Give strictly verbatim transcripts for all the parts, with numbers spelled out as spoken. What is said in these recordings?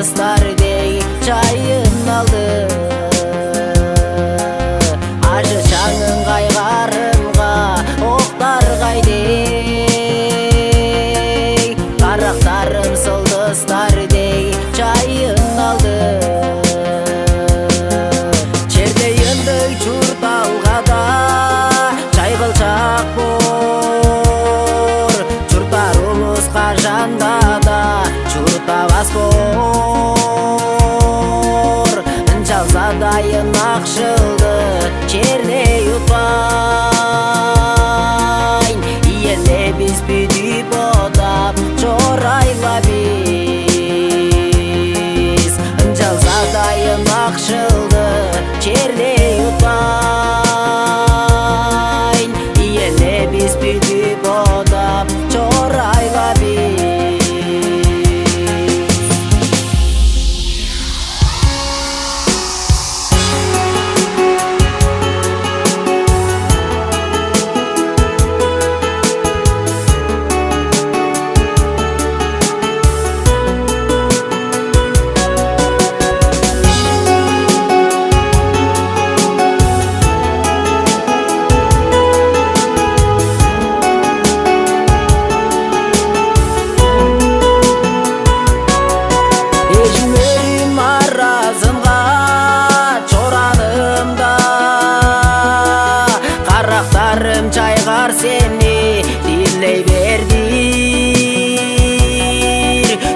Стар дег чайынналды, ажы-чаңын кайгаарынга октаргай дег, карактарым сылдыстар дег чайынналды. Черде ындыг чуртталгада чайгылчак боор, чурттар улус кажан-даа чурттавас боор. Ынчалза-даа ынакшылды черде утпайн, иелевис бүдү бодап чорай-ла бис. Ынчалза-даа ынакшылды черде утпайн, иелевис бүдү бодап чорай-ла бис. Эжим-өөрүм аразынга чораанымда, карактарым чайгаар сени дилей бердир.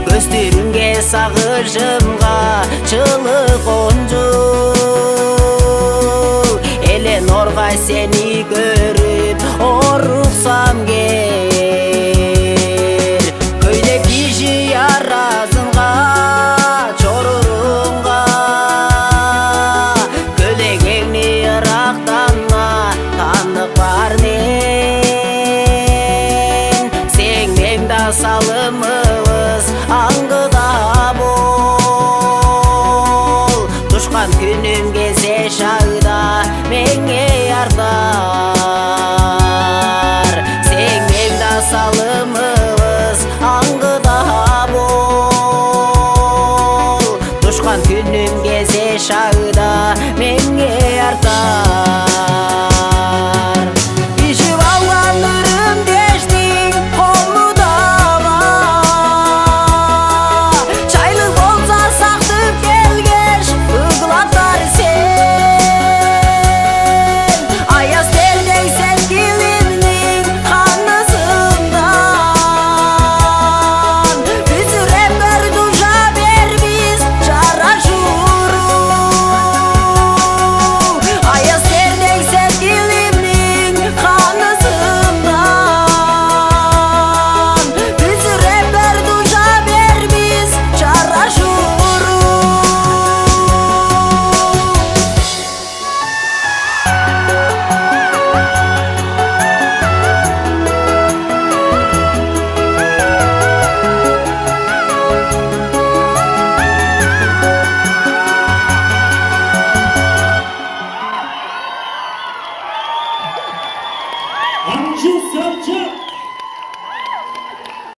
Көстүрүңге, сагыжымга чылыг кончуг, элээн оргай сени көрүп, оруксам кээр. Хөйле кижи аразынга чоруурумга, көлегеңни ырактан-на танып каар мен. Сеңмең-даа салымывыс аңгы-даа бол, душкан хүнүм кезер шагда меңээ артар. Сеңмең-даа салымывыс аңгы-даа бол, душкан хүнүм кезер шагда меңээ артар. Ижип алган ырым дээштиң хомудава, чайлыг болза сактып келгеш, ыглаптар сен. Аяс-тер дег сеткилимниң ханызындан бүзүреп көр, дужа бер бис, чараш уруг. Аяс-тер дег сеткилимниң ханызындан бүзүреп көр, дужа бер бис, чараш уруг. Анчы Салчак!